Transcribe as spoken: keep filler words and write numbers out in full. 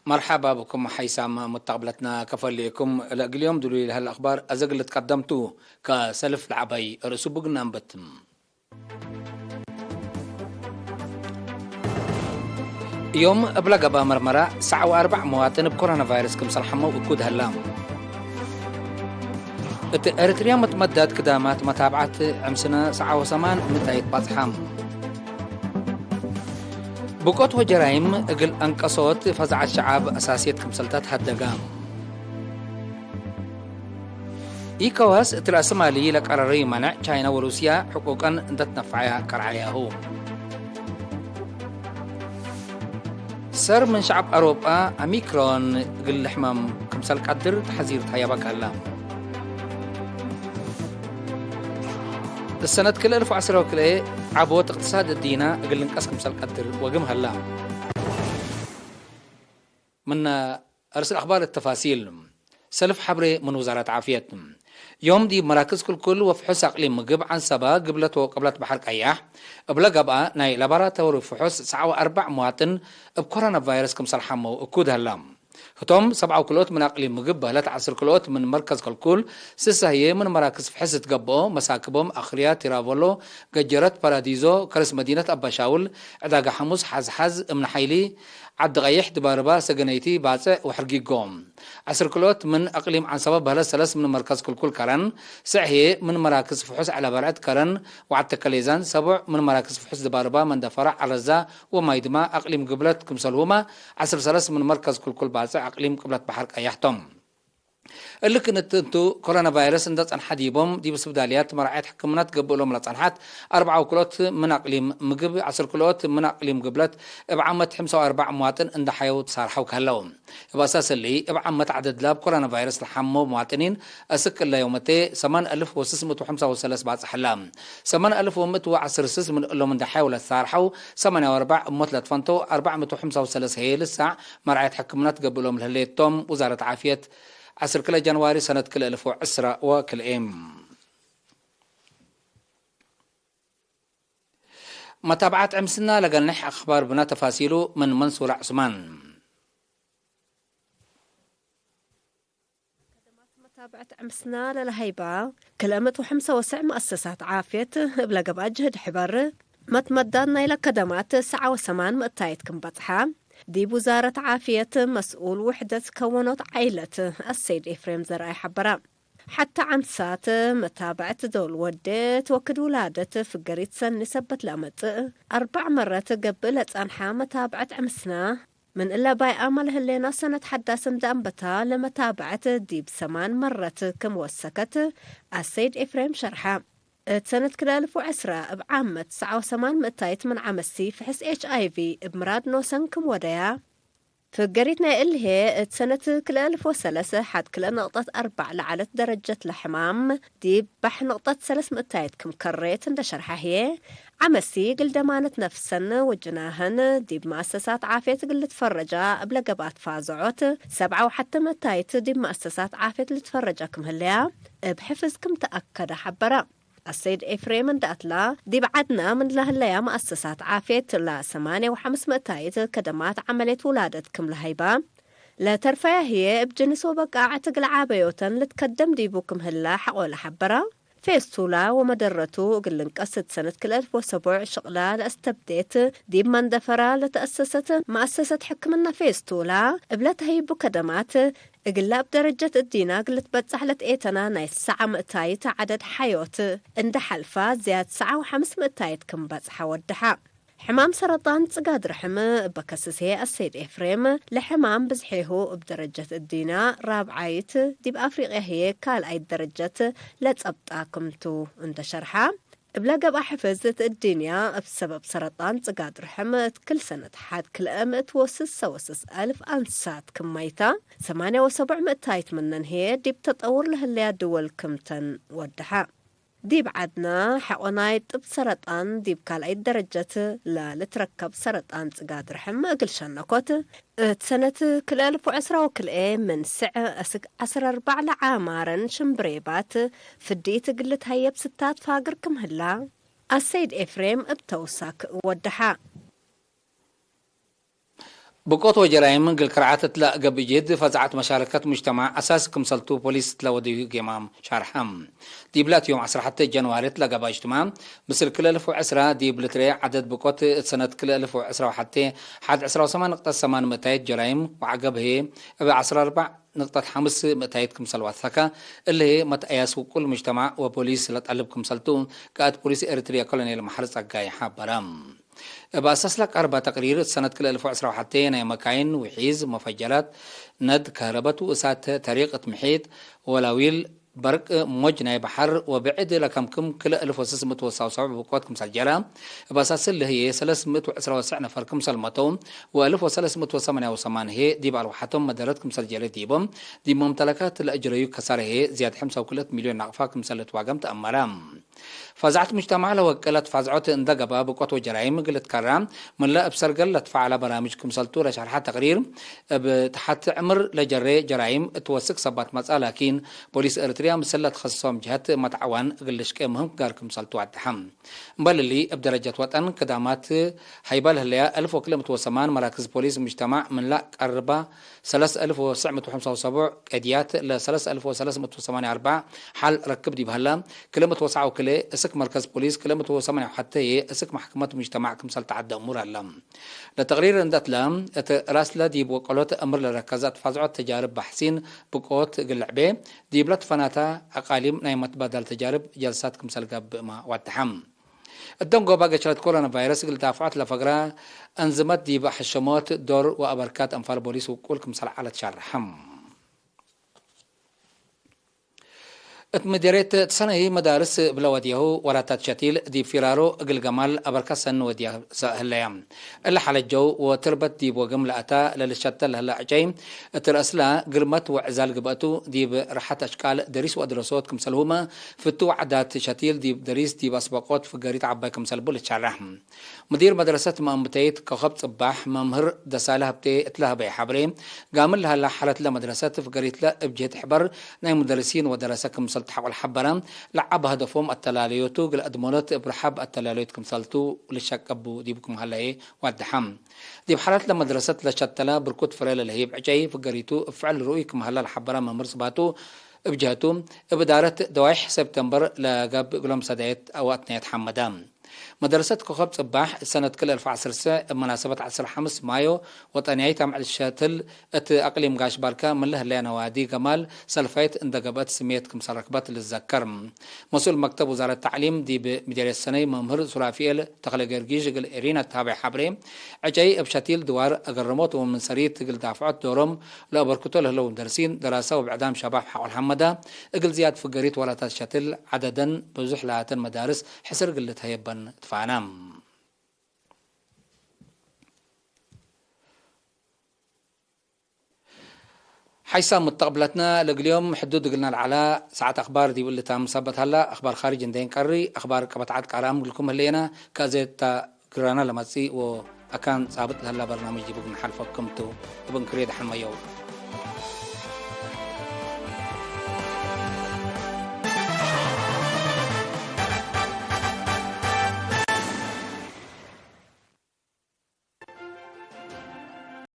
መርሐባ ብኩም ሐይሳም ሙተቅብለትና ከፈሌኩም። ለእግል ዮም ድሉይ ለሀለ አክባር አዘ እግል ልትቀደም ቱ። ከሰልፍ ለዐባይ ርእሱ ብግና እንበትም። ዮም እብለ ገብአ መርመራ ሰዕ ወአርበዕ መዋጥን እብ ኮሮና ቫይረስ ክምሰል ሐመው እኩድ ሀላ። እት ኤረትርያ መትመዳት ክዳማት መታብዐት ዕምስነ ሰዓ ወሰማን ምእታይት ባጽሓ። ብቆት ወጀራይም እግል አንቀሶት ፈዛዐት ሸዓብ አሳስየት ክምሰልታት ሀደጋ። ኢኮዋስ እት ለአስማሊ ለቀረሪ መነዕ ቻይና ወሩስያ ሕቁቀን እንተ ትነፈዐያ ቀርዐያሁ። ሰር ምን ሸዐብ አውሮጳ ኦሚክሮን እግል ልሕመም ክምሰል ቀድር ተሐዚር ተሀየበ ከላ። እሰነት ክልኤ እልፍ ወዐስር ወክልኤ ዐቦት እቅትሳድ እዲና እግል ልንቀስ ክምሰል ቀድር ወግም ሀላ። ምነ አርስ አክባር ተፋሲል። ሰልፍ ሐብሬ ምን ውዛረት ዓፍየት። ዮም ዲብ መራክዝ ክልኩል ወፍሑስ አቅሊም ምግብ ዐንሰበ፣ ግብለት ወቅብለት በሐር ቀያሕ እብለ ገብአ ናይ ላቦራቶሪ ፍሑስ ሰዓ ወአርበዕ መዋጥን እብ ኮሮና ቫይረስ ክምሰል ሐመው እኩድ ሀላ። ህቶም ሰብዓ ወክልኦት ምን አቅሊም ምግብ በህለት ዐስር ክልኦት ምን መርከዝ ከልኩል፣ ስሰ ህዬ ምን መራክዝ ፍሕስ እት ገብኦ፣ መሳክቦም አክርያ፣ ቲራቮሎ፣ ገጀረት፣ ፓራዲዞ፣ ከርስ መዲነት አባሻውል፣ ዕዳጋ ሐሙስ፣ ሐዝሐዝ፣ እምነ ሐይሊ፣ ዐዲ ቀይሕ፣ ድባርባ፣ ሰገነይቲ፣ ባጽዕ ወሕርጊጎ። ዐስር ክልኦት ምን አቅሊም ዐንሰበ በህለት ሰለስ ምን መርከዝ ክልኩል ከረን፣ ስዕ ህዬ ምን መራክዝ ፍሑስ ዐለ በርዕድ ከረን ወዐድ ተከሌዛን፣ ሰቡዕ ምን መራክዝ ፍሑስ ድባርባ፣ መንደፈራ፣ ዐረዛ ወማይድማ አቅሊም ግብለት ክምሰልሁመ፣ ዐስር ሰለስ ምን መርከዝ ክልኩል ባጽዕ አቅሊም ቅብለት በሐር ቀያሕ ቶም። እሊ ክንትንቱ ኮሮና ቫይረስ እንደ ጸንሐ ዲቦም፣ ዲብ ስብዳልያት መርዓየት ሕክምና ትገብእሎም ለጸንሐት አርበዓ ወክልኦት ምን አቅሊም ምግብ፣ ዐስር ክልኦት ምን አቅሊም ግብለት፣ እብ ዓመት ሕምሳ ወአርበዕ መዋጥን እንደ ሐየው ትሳርሐው ከህለው። እብ አሳስ እሊ፣ እብ ዓመት ዐደድ ላብ ኮሮና ቫይረስ ለሐመው መዋጥኒን አስክ እለ ዮመቴ ሰማን አልፍ ወስስ ምእት ወሐምሳ ወሰለስ ባጽሕ ህላ። ሰማን አልፍ ወምእት ወዐስር ስስ ምን እሎም እንደ ሐየው ለትሳርሐው፣ ሰማንያ ወአርበዕ እሞት ለትፈንተው፣ አርበዕ ምእት ወሐምሳ ወሰለስ ህዬ ልሳዕ መርዓየት ሕክምና ትገብእሎም ለህሌቶም፣ ውዛረት ዓፍየት ዐስር ክልኤ ጃንዋሪ ሰነት ክልኤ እልፍ ወዕስራ ወክልኤ። መታብዐት ዕምስና ለገልንሕ አክባር ብነ ተፋሲሉ ምን መንሱር ዑስማን። ከደማት መታብዐት ዕምስና ለለሀይባ ክልኤ ምእት ወሐምሳ ወሰዕ መአሰሳት ዓፍየት እብለ ገብአ ጅህድ ሕበር፣ መትመዳን ናይለ ከደማት ሰዓ ወሰማን ምእታይት ክም በጽሐ፣ ዲብ ውዛረት ዓፍየት መስኡል ውሕደት ከወኖት ዓይለት አሰይድ ኤፍሬም ዘርአይ ሐበረ። ሐተ ዐንሳት መታብዐት ዶል ወዴት ወክድ ውላደት ፍገሪት ሰኒ ሰበት ለአመጽእ፣ አርበዕ መረት ገብእ ለጸንሐ መታብዐት ዕምስና፣ ምን እለ ባይአመ ለህሌና ሰነት ሐዳስ እንደ አንበታ ለመታብዐት ዲብ ሰማን መረት ክም ወሰከት አሰይድ ኤፍሬም ሸርሐ። እት ሰነት ክልኤ እልፍ ወዐስራ እብ ዓመት ሰዓ ወሰማን ምእታይት ምን ዐመሲ ፍሕስ ኤች አይ ቪ እብ ምራድ ኖሰን ክም ወደያ፣ ፍገሪት ናይ እሊ ህዬ እት ሰነት ክልኤ እልፍ ወሰለሰ ሐድ ክልኤ ነቅጠት አርበዕ ለዐለት ደረጀት ለሕማም ዲብ ባሕ ነቅጠት ሰለስ ምእታይት ክም ከሬት እንደ ሸርሐ ህዬ፣ ዐመሲ እግል ደማነት ነፍሰን ወጅናህን ዲብ መአሰሳት ዓፍየት እግል ልትፈረጃ እብለ ገብአት ፋዘዖት፣ ሰብዓ ወሐተ ምእታይት ዲብ መአሰሳት ዓፍየት ልትፈረጃ ክም ህለያ እብ ሕፍዝ ክም ተአከደ ሐበረ። አሰይድ ኤፍሬም እንደ አትላ፣ ዲብ ዐድነ ምን ለህለያ መአሰሳት ዓፍየት ለሰማንያ ወሐምስ ምእታይት ከደማት ዐመልየት ውላደት ክም ለሀይባ፣ ለተርፈያ ህዬ እብ ጅንስ ወበቃዐት እግል ዓበዮተን ልትከደም ዲቡ ክም ህላ ሐቆለ ሐበረ። ፌስቱላ ወመደረቱ እግል ልንቀስ እት ሰነት ክልኤ እልፍ ወሰቡዕ ሽቅላ ለአስተብዴት ዲብ መንደፈራ ለተአሰሰት መአሰሰት ሕክምና ፌስቱላ፣ እብለ ተህይቡ ከደማት፣ እግለ እብ ደረጀት እዲና እግል ልትበጸሕ ለትኤተና ናይ ሰዓ ምእታይት ዐደድ ሐዮት እንደ ሐልፋ፣ ዝያድ ሰዓ ወሐምስ ምእታይት ክም በጽሐ ወደሐ። ሕማም ሰረጣን ጽጋድ ርሕም እበ ከስስ ህዬ አሰይድ ኤፍሬም፣ ለሕማም ብዝሒሁ እብ ደረጀት እዲና ራብዓይት፣ ዲብ አፍሪቅያ ህዬ ካልኣይት ደረጀት ለጸብጣ ክምቱ እንደ ሸርሐ፣ እብለ ገብአ ሕፍዝ እት እዲንያ እብ ሰበብ ሰረጣን ጽጋድ ርሕም እት ክል ሰነት ሐድ ክልኤ ምእት ወስሰ ወስስ አልፍ አንሳት ክም መይታ፣ ሰማንያ ወሰቡዕ ምእታይት ምነን ህዬ ዲብ ተጠውር ለህለያ ድወል ክምተን ወደሐ። ዲብ ዐድነ፣ ሐቆ ናይ ጥብ ሰረጣን ዲብ ካልኣይት ደረጀት ለልትረከብ ሰረጣን ጽጋድ ርሕም እግል ሸነኮት፣ እት ሰነት ክልኤ እልፍ ወዕስራ ወክልኤ ምን ስዕ አስክ ዐስር አርበዕ ለዓማረን ሽምብሬባት ፍዲት እግል ልትሀየብ ስታት ፋግር ክም ህላ፣ አሰይድ ኤፍሬም እብ ተውሳክ ወደሐ። ብቆት ወጀራይም እግል ክርዓት እት ለገብእ ጅህድ ፈዛዐት መሻረከት ሙጅተማዕ አሳሲ ክምሰልቱ ፖሊስ እት ለወደዩ ጌማም ሻርሐ። ዲብለ ዮም ዐስራ ሐቴ ጀንዋሪ እት ለገብአ እጅትማዕ፣ ምስል ክልኤ እልፍ ወዕስራ ዲብ ልትረኤ ዐደድ ብቆት፣ እት ሰነት ክልኤ እልፍ ወዕስራ ወሐቴ ሐድ ዕስራ ወሰማን ንቅጠት ሰማን ምእታይት ጀራይም ወዐገብ ህዬ እብ ዐስራ ወአርበዕ ንቅጠት ሐምስ ምእታይት ክምሰል ወሰከ። እሊ ህዬ መትአያስ ውቁል ሙጅተማዕ ወፖሊስ ለጠልብ ክምሰልቱ፣ ቃእድ ፖሊስ ኤሪትርየ ኮሎኔል መሐሪ ጸጋይ ሐበረ። እብ አሳስ ለቀርበ ተቅሪር፣ እት ሰነት ክልኤ እልፍ ወዕስራ ወሐቴ ናይ መካይን፣ ውሒዝ፣ መፈጀራት፣ ነድ፣ ከህረበት ወእሳት፣ ተሪቅ እት ምሒጥ፣ ወላዊል፣ በርቅ፣ ሞጅ ናይ በሐር ወብዕድ ለከምክም ክልኤ እልፍ ወስስ ምእት ወሰብዓ ወሰብዕ ብቆት ክምሰል ጀረ። እብ አሳስ እሊ ህዬ ሰለስ ምእት ወዕስራ ወሰዕ ነፈር ክምሰል መተው ወእልፍ ወሰለስ ምእት ወሰማንያ ወሰማን ህዬ ዲብ አልዋሐቶም መደረት ክምሰል ጀረ ዲቦም፣ ዲብ መምተለካት ለአጅረዩ ከሳረ ህዬ ዝያድ ሕምሳ ወክልኤት ሚልዮን ናቅፋ ክምሰል ልትዋገም ተአመረ። ፈዛዐት ሙጅተማዕ ለወቅለት ፋዝዖት እንደ ገብአ፣ ብቆት ወጀራይም እግል ልትከራ፣ ምንለ እብ ሰርገል ለትፈዐለ በራምጅ ክምሰልቱ ለሸርሐ ተቅሪር፣ እብ ተሐት ዕምር ለጀሬ ጀራይም እት ወስክ ሰባት መጽአ፣ ላኪን፣ ፖሊስ ኤሪትርያ ምስል ለትከሰሶም ጀሀት መትዓዋን እግል ልሽቄ ምህም ጋር ክምሰልቱ ወደሐ። እምበል እሊ፣ እብ ደረጀት ወጠን፣ ክዳማት ሀይበ ለህለያ አልፍ ወክልኤ ምእት ወሰማን መራክዝ ፖሊስ ሙጅተማዕ ምንለ ቀርባ፣ ሰለስ አልፍ ወትስዕ ምእት ወሐምሳ ወሰቡዕ ቀድያት ለሰለስ አልፍ ወሰለስ ምእት ወሰማንያ ወአርበዕ ሐል ረክብ ዲብ ሀለ፣ ክልኤ ምእት ወትስዓ ወክልኤ እስክ መርከዝ ፖሊስ፣ ክልኤ ምእት ወሰማንያ ወሐቴ እስክ መሕከመት ሙጅተማዕ ክምሰል ተዐደ እሙር ዐለ። ለተቅሪር እንደ እትለ፣ እት ራስለ ዲብ ወቀሎት አምር ለረከዘ እት ፋዝዖት ተጃርብ ባሕሲን ብቆት እግል ልዕቤ፣ ዲብለ ትፈናተ አቃሊም ናይ መትባዳል ተጃርብ ጀልሳት ክምሰል ገብእመ ወደሐ። እት ደንጎባ ገሸለት ኮሮና ቫይረስ እግል ዳፍዖት ለፈግረ አንዝመት ዲብ ሐሸሞት ዶር ወአበርካት አንፋል ቦሊስ ውቁል ክምሰል ዐለት ሸርሐ። እት ምዴርየት ተሰነይ መዳርስ እብ ለወድየሁ ወላታት ሸቲል ዲብ ፊራሮ እግል ገማል አበርካት ሰኒ ወድየ ህለየ። እለ ሐለጀው ወትርበት ዲብ ወግም ለአታ ለልሸተል ለህለ ዕጨይ እት ረአስላ ግርመት ወዕዛል ግብአቱ ዲብ ርሐት አሽቃል ደሪስ ወአድረሶት ክምሰልሁመ ፍቱ ወዐዳት ሸቲል ዲብ ደሪስ ዲብ አስበቆት ፍገሪት ዐባይ ክምሰልቡ ልትሸረሕ። ሙዲር መድረሰት መአንብተይት ኮከብ ጽባሕ መምህር ደሳለ ሀብቴ እት ለሀበየ ሐብሬ፣ ጋምል ለሀላ ሐለት ለመድረሰት ፍገሪትለ እብ ጅህት ሕበር ናይ ሙደርሲን ወደረሰ ክምሰል ተሐቆል ሐበረ፣ ለዐበ ሀደፎም አተላለዮቱ እግል አድመኖት እብ ረሐብ አተላለዮት ክምሰልቱ ልሸቀቡ ዲቡ ክም ሀለየ ወደሐ። ዲብ ሐለት ለመድረሰት ለሸተለ ብርኩት ፍሬ ለልህይብ ዕጨይ ፍገሪቱ እብ ፍዕል ርኡይ ክም ሀለ ለሐበረ መምህር ስባቱ፣ እብ ጀህቱ፣ እብ እዳረት ደዋይሕ ሴፕተምበር ለገብእ እግሎም ሰዳየት ወአትናየት ሐመደ። መደረሰት ኮከብ ጽባሕ እት ሰነት ክል አልፍ ወዐሰርተ እብ መናሰበት ዐስር ሐምስ ማዮ ወጠንያይት አምዕል ሸትል እት አቅሊም ጋሽ ባርካ ምን ለህለያ ነዋዲ ገማል ሰልፋይት እንደ ገብአት ስሜት ክምሰል ረክበት ልዘከር። መስኡል መክተብ ውዛረት ተዕሊም ዲብ ምዴርየት ሰነይ መምህር ሱራፊኤል ተክለጊዮርጊስ እግል ኤሪና ተሃበ ሐብሬ፣ ዕጨይ እብ ሸቲል ድዋር አገረሞት ወምን ሰሪት እግል ዳፍዖት ዶሮም ለአበርክቶ ለህለው ደርሲን፣ ደራሰ ወብዕዳም ሸባብ ሐቆል ሐመዳ፣ እግል ዝያድ ፍገሪት ወላታት ሸትል ዐደደን ብዙሕ ለሃተን መዳርስ ሕስር እግል ልትሀየበን ትፋና። ሐይሳም ሙተቅብለትነ፣ ለእግልዮም ሕዱድ እግልነ ለዐላ ሰዓት አክባር ዲብ እሊ ታምም ሰበት ሀላ። አክባር ካርጅ እንዴ እንቀሪ፣ አክባር ቀበት ዐድ ቃርአም እግልኩም ህሌነ። ከአዜት እተ ግራና ለመጽእ ወአካን ጻብጥ ለህላ በርናምጅ ዲቡ ነሐልፈኩም ቱ። እብ እንክርየ ደሐን መየው።